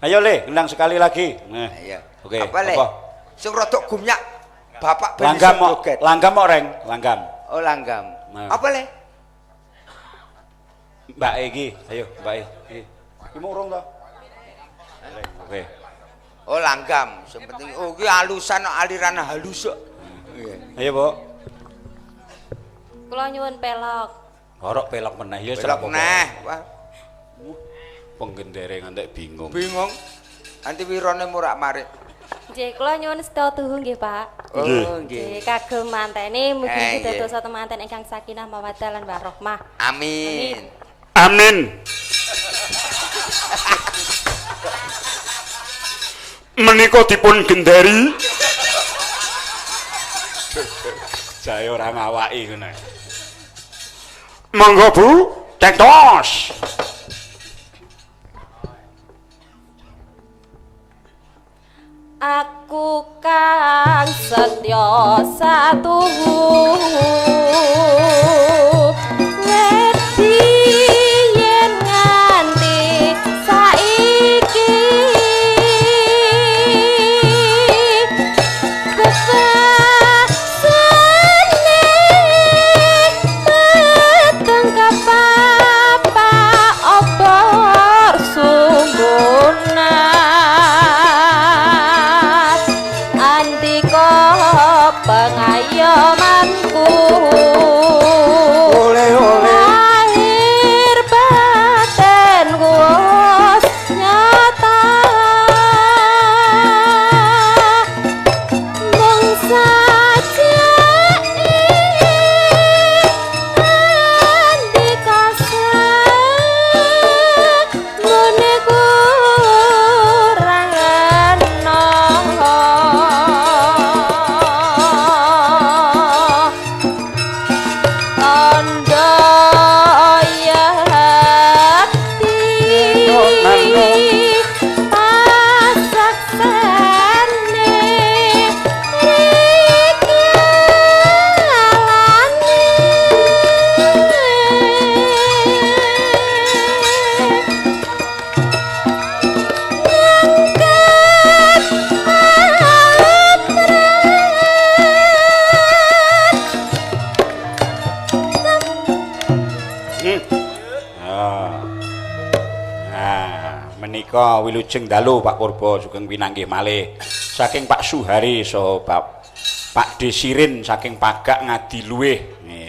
Ayo Le, gendang sekali lagi. Nah. Iya. Oke. Apa Le? Apa? Sing rodok gumyak bapak ben Langgam iso mok, joget. langgam mok reng, langgam. Oh, langgam. Nah. Apa Le? Mbak iki, ayo Mbak iki. Iki mau urung to? Oke. Oh, langgam. Sing penting oh iki alusan aliran halus kok. Iya. Ayo, Bu. Kula nyuwun pelok. Orok pelok meneh ya Pelok meneh. Wah, Penggendere ngantek bingung. bingung. Nanti wirone murak-marik. Nggih, kula nyuwun setya tuhu nggih, Pak. Oh, Nggih. nggih. Nggih, kagem mantene mugi-mugi Eh, nggih. dados temanten ingkang sakinah mawaddah lan warahmah. Amin. Amin. Menika dipun genderi. Jae ora ngawaki ngono. Monggo Bu, tektos. Aku kang setya satuhu wedi yen nganti saiki bebasane peteng kepapa obor sumbunan andika pengayomanku Oleh oleh. lahir batin wis nyata mung sajake andika samune kurang eno. Tandha yati pasaksane rikalane. Ah. Nah, menika wilujeng dalu Pak Purbo sugeng pinanggih malih saking Pak Suhari saha Pak Desirin saking Pagak Ngadiluwih. Nggih.